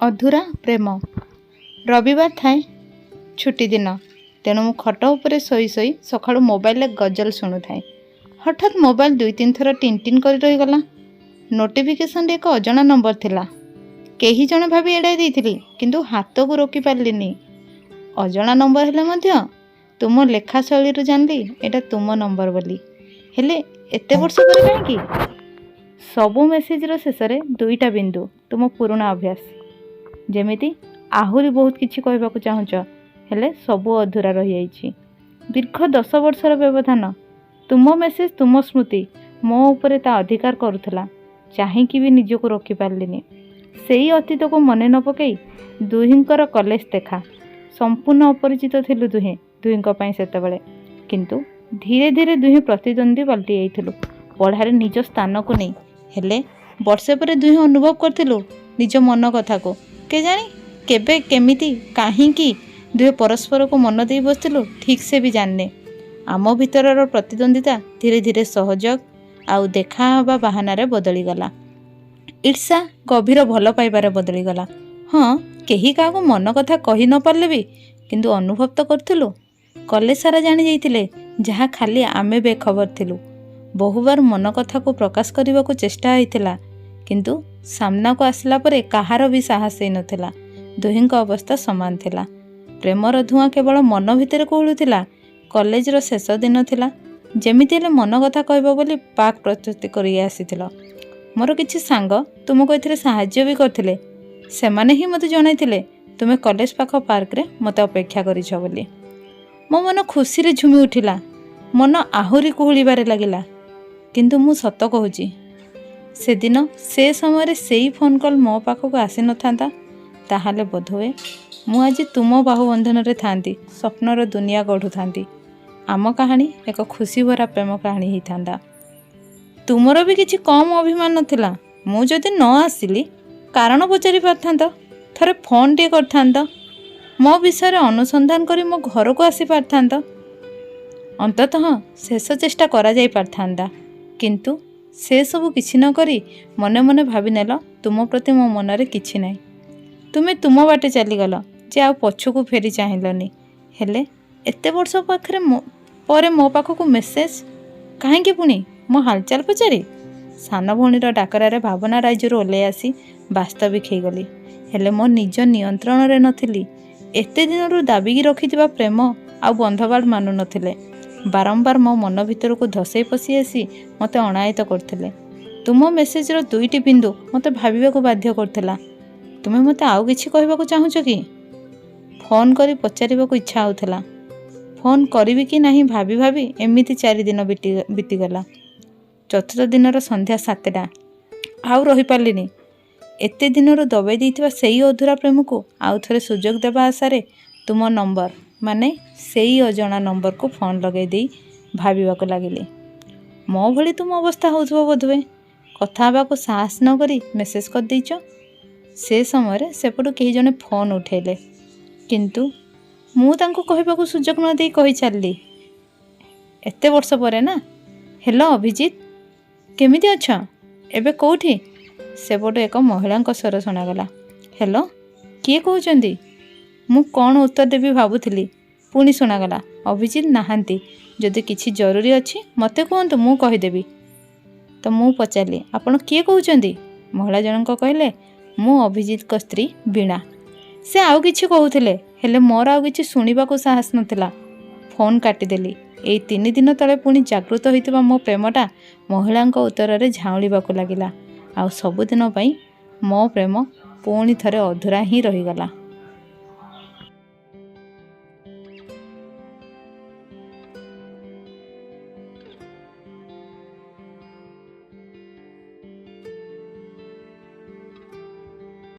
ଅଧୁରା ପ୍ରେମ। ରବିବାର ଥାଏ ଛୁଟି ଦିନ, ତେଣୁ ମୁଁ ଖଟ ଉପରେ ଶୋଇ ଶୋଇ ସକାଳୁ ମୋବାଇଲରେ ଗଜଲ ଶୁଣୁଥାଏ। ହଠାତ୍ ମୋବାଇଲ ଦୁଇ ତିନି ଥର ଟିନ୍ ଟିନ୍ କରି ରହିଗଲା। ନୋଟିଫିକେସନରେ ଏକ ଅଜଣା ନମ୍ବର ଥିଲା। କେହି ଜଣେ ଭାବି ଏଡ଼ାଇ ଦେଇଥିଲି, କିନ୍ତୁ ହାତକୁ ରୋକିପାରିଲିନି। ଅଜଣା ନମ୍ବର ହେଲେ ମଧ୍ୟ ତୁମ ଲେଖା ଶୈଳୀରୁ ଜାଣିଲି ଏଇଟା ତୁମ ନମ୍ବର ବୋଲି। ହେଲେ ଏତେ ବର୍ଷ ପରେ କାହିଁକି? ସବୁ ମେସେଜର ଶେଷରେ ଦୁଇଟା ବିନ୍ଦୁ, ତୁମ ପୁରୁଣା ଅଭ୍ୟାସ। ଯେମିତି ଆହୁରି ବହୁତ କିଛି କହିବାକୁ ଚାହୁଁଛ, ହେଲେ ସବୁ ଅଧୁରା ରହିଯାଇଛି। ଦୀର୍ଘ 10 ବର୍ଷର ବ୍ୟବଧାନ। ତୁମ ମେସେଜ, ତୁମ ସ୍ମୃତି ମୋ ଉପରେ ତା ଅଧିକାର କରୁଥିଲା। ଚାହିଁକି ବି ନିଜକୁ ରୋକିପାରିଲିନି। ସେଇ ଅତୀତକୁ ମନେ ନ ପକାଇ ଦୁହିଁଙ୍କର କଲେଜ ଦେଖା। ସମ୍ପୂର୍ଣ୍ଣ ଅପରିଚିତ ଥିଲୁ ଦୁହେଁ ଦୁହିଁଙ୍କ ପାଇଁ ସେତେବେଳେ, କିନ୍ତୁ ଧୀରେ ଧୀରେ ଦୁହେଁ ପ୍ରତିଦ୍ୱନ୍ଦ୍ୱୀ ପାଲଟି ଯାଇଥିଲୁ ପଢ଼ାରେ ନିଜ ସ୍ଥାନକୁ ନେଇ। ହେଲେ ବର୍ଷେ ପରେ ଦୁହେଁ ଅନୁଭବ କରିଥିଲୁ ନିଜ ମନ କଥାକୁ। କେଜାଣି କେବେ, କେମିତି, କାହିଁକି ଦୁହେଁ ପରସ୍ପରକୁ ମନ ଦେଇ ବସିଥିଲୁ, ଠିକ୍ ସେ ବି ଜାଣିନେ। ଆମ ଭିତରର ପ୍ରତିଦ୍ୱନ୍ଦିତା ଧୀରେ ଧୀରେ ସହଯୋଗ ଆଉ ଦେଖା ହେବା ବାହାନାରେ ବଦଳିଗଲା। ଈର୍ଷା ଗଭୀର ଭଲ ପାଇବାରେ ବଦଳିଗଲା। ହଁ, କେହି କାହାକୁ ମନ କଥା କହି ନ ପାରିଲେ ବି କିନ୍ତୁ ଅନୁଭବ ତ କରୁଥିଲୁ। କଲେଜ ସାରା ଜାଣି ଯାଇଥିଲେ, ଯାହା ଖାଲି ଆମେ ବେଖବର ଥିଲୁ। ବହୁବାର ମନ କଥାକୁ ପ୍ରକାଶ କରିବାକୁ ଚେଷ୍ଟା ହେଇଥିଲା, କିନ୍ତୁ ସାମ୍ନାକୁ ଆସିଲା ପରେ କାହାର ବି ସାହସ ହେଇନଥିଲା। ଦୁହିଁଙ୍କ ଅବସ୍ଥା ସମାନ ଥିଲା। ପ୍ରେମର ଧୂଆଁ କେବଳ ମନ ଭିତରେ କୁହୁଳୁଥିଲା। କଲେଜର ଶେଷ ଦିନ ଥିଲା। ଯେମିତି ହେଲେ ମନ କଥା କହିବ ବୋଲି ପାକ୍ ପ୍ରସ୍ତୁତି କରି ଆସିଥିଲ। ମୋର କିଛି ସାଙ୍ଗ ତୁମକୁ ଏଥିରେ ସାହାଯ୍ୟ ବି କରିଥିଲେ। ସେମାନେ ହିଁ ମୋତେ ଜଣାଇଥିଲେ ତୁମେ କଲେଜ ପାଖ ପାର୍କରେ ମୋତେ ଅପେକ୍ଷା କରିଛ ବୋଲି। ମୋ ମନ ଖୁସିରେ ଝୁମି ଉଠିଲା। ମନ ଆହୁରି କୁହୁଳିବାରେ ଲାଗିଲା। କିନ୍ତୁ ମୁଁ ସତ କହୁଛି, ସେଦିନ ସେ ସମୟରେ ସେଇ ଫୋନ୍ କଲ୍ ମୋ ପାଖକୁ ଆସିନଥାନ୍ତା, ତାହେଲେ ବୋଧହୁଏ ମୁଁ ଆଜି ତୁମ ବାହୁବନ୍ଧନରେ ଥାନ୍ତି, ସ୍ୱପ୍ନର ଦୁନିଆ ଗଢ଼ୁଥାନ୍ତି। ଆମ କାହାଣୀ ଏକ ଖୁସିଭରା ପ୍ରେମ କାହାଣୀ ହେଇଥାନ୍ତା। ତୁମର ବି କିଛି କମ୍ ଅଭିମାନ ନଥିଲା। ମୁଁ ଯଦି ନ ଆସିଲି, କାରଣ ପଚାରି ପାରିଥାନ୍ତ, ଥରେ ଫୋନ୍ଟିଏ କରିଥାନ୍ତ, ମୋ ବିଷୟରେ ଅନୁସନ୍ଧାନ କରି ମୋ ଘରକୁ ଆସିପାରିଥାନ୍ତ। ଅନ୍ତତଃ ଶେଷ ଚେଷ୍ଟା କରାଯାଇ ପାରିଥାନ୍ତା। କିନ୍ତୁ ସେସବୁ କିଛି ନ କରି ମନେ ମନେ ଭାବିନେଲ ତୁମ ପ୍ରତି ମୋ ମନରେ କିଛି ନାହିଁ। ତୁମେ ତୁମ ବାଟେ ଚାଲିଗଲ ଯେ ଆଉ ପଛକୁ ଫେରି ଚାହିଁଲନି। ହେଲେ ଏତେ ବର୍ଷ ପାଖରେ ପରେ ମୋ ପାଖକୁ ମେସେଜ କାହିଁକି ପୁଣି? ମୋ ହାଲଚାଲ ପଚାରି? ସାନ ଭଉଣୀର ଡାକରାରେ ଭାବନା ରାଜ୍ୟରୁ ଓହ୍ଲାଇ ଆସି ବାସ୍ତବିକ ହେଇଗଲି। ହେଲେ ମୋ ନିଜ ନିୟନ୍ତ୍ରଣରେ ନଥିଲି। ଏତେ ଦିନରୁ ଦାବିକି ରଖିଥିବା ପ୍ରେମ ଆଉ ବନ୍ଧବାଡ଼ ମାନୁନଥିଲେ। ବାରମ୍ବାର ମୋ ମନ ଭିତରକୁ ଧସେଇ ପଶି ଆସି ମୋତେ ଅଣାୟତ୍ତ କରୁଥିଲେ। ତୁମ ମେସେଜର ଦୁଇଟି ବିନ୍ଦୁ ମୋତେ ଭାବିବାକୁ ବାଧ୍ୟ କରୁଥିଲା। ତୁମେ ମୋତେ ଆଉ କିଛି କହିବାକୁ ଚାହୁଁଛ କି? ଫୋନ୍ କରି ପଚାରିବାକୁ ଇଚ୍ଛା ହେଉଥିଲା। ଫୋନ୍ କରିବି କି ନାହିଁ ଭାବି ଭାବି ଏମିତି 4 ଦିନ ବିତିଗଲା। ଚତୁର୍ଥ ଦିନର ସନ୍ଧ୍ୟା 7ଟା। ଆଉ ରହିପାରିଲିନି। ଏତେ ଦିନରୁ ଦବାଇ ଦେଇଥିବା ସେଇ ଅଧୁରା ପ୍ରେମକୁ ଆଉ ଥରେ ସୁଯୋଗ ଦେବା ଆଶାରେ ତୁମ ନମ୍ବର, ମାନେ ସେଇ ଅଜଣା ନମ୍ବରକୁ ଫୋନ୍ ଲଗାଇ ଦେଇ ଭାବିବାକୁ ଲାଗିଲି। ମୋ ଭଳି ତୁମ ଅବସ୍ଥା ହେଉଥିବ ବୋଧହୁଏ। କଥା ହେବାକୁ ସାହସ ନ କରି ମେସେଜ କରିଦେଇଛ। ସେ ସମୟରେ ସେପଟୁ କେହି ଜଣେ ଫୋନ୍ ଉଠେଇଲେ, କିନ୍ତୁ ମୁଁ ତାଙ୍କୁ କହିବାକୁ ସୁଯୋଗ ନ ଦେଇ କହି ଚାଲିଲି, "ଏତେ ବର୍ଷ ପରେ ନା? ହ୍ୟାଲୋ ଅଭିଜିତ, କେମିତି ଅଛ? ଏବେ କେଉଁଠି?" ସେପଟୁ ଏକ ମହିଳାଙ୍କ ସ୍ୱର ଶୁଣାଗଲା, "ହ୍ୟାଲୋ, କିଏ କହୁଛନ୍ତି?" ମୁଁ କ'ଣ ଉତ୍ତର ଦେବି ଭାବୁଥିଲି। ପୁଣି ଶୁଣାଗଲା, "ଅଭିଜିତ ନାହାନ୍ତି। ଯଦି କିଛି ଜରୁରୀ ଅଛି ମୋତେ କୁହନ୍ତୁ, ମୁଁ କହିଦେବି।" ତ ମୁଁ ପଚାରିଲି, "ଆପଣ କିଏ କହୁଛନ୍ତି?" ମହିଳା ଜଣଙ୍କ କହିଲେ, "ମୁଁ ଅଭିଜିତଙ୍କ ସ୍ତ୍ରୀ ବୀଣା।" ସେ ଆଉ କିଛି କହୁଥିଲେ, ହେଲେ ମୋର ଆଉ କିଛି ଶୁଣିବାକୁ ସାହସ ନଥିଲା। ଫୋନ୍ କାଟିଦେଲି। ଏଇ 3 ଦିନ ତଳେ ପୁଣି ଜାଗୃତ ହୋଇଥିବା ମୋ ପ୍ରେମଟା ମହିଳାଙ୍କ ଉତ୍ତରରେ ଝାଉଁଳିବାକୁ ଲାଗିଲା। ଆଉ ସବୁଦିନ ପାଇଁ ମୋ ପ୍ରେମ ପୁଣି ଥରେ ଅଧୁରା ହିଁ ରହିଗଲା।